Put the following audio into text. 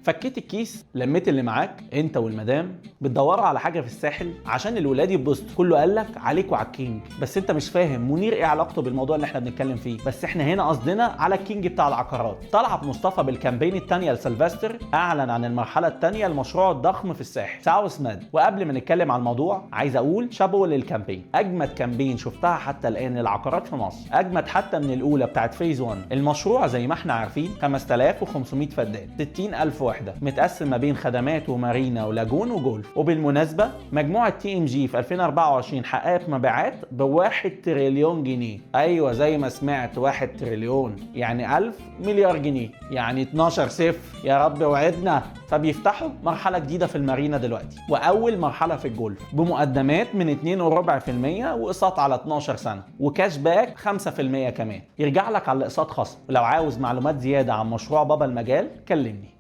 فكيت الكيس، لميت اللي معاك انت والمدام، بتدوروا على حاجة في الساحل عشان الولاد يتبسطوا، كله قال لك عليك وعلى الكينج، بس انت مش فاهم منير ايه علاقته بالموضوع اللي احنا بنتكلم فيه. بس احنا هنا قصدنا على الكينج بتاع العقارات. طلعت مصطفى بال campaign الثانية لسلفستر، اعلن عن المرحلة الثانية لمشروعه الضخم في الساحل ساوث ماد. وقبل ما نتكلم عن الموضوع عايز اقول شابو لل campaign، اجمد campaign شفتها حتى الان للعقارات في مصر، اجمد حتى من الاولى بتاعت phase 1. المشروع زي ما احنا عارفين 5500 فدان، 60000 وحده، متقسم ما بين خدمات ومارينا و lagoon وجولف. وبالمناسبة مجموعة TMG في 2024 حققت مبيعات ب 1 تريليون جنيه. ايوه زي ما سمعت، 1 تريليون يعني 1000 مليار جنيه، يعني 12 صفر، يا رب وعدنا. فبيفتحوا مرحلة جديدة في المارينا دلوقتي، واول مرحلة في الجولف بمقدمات من 2.25% واقساط على 12 سنة، و cash back 5% كمان يرجع لك على الاقساط خصم. ولو عاوز معلومات زيادة عن مشروع بابا المجال كلمني.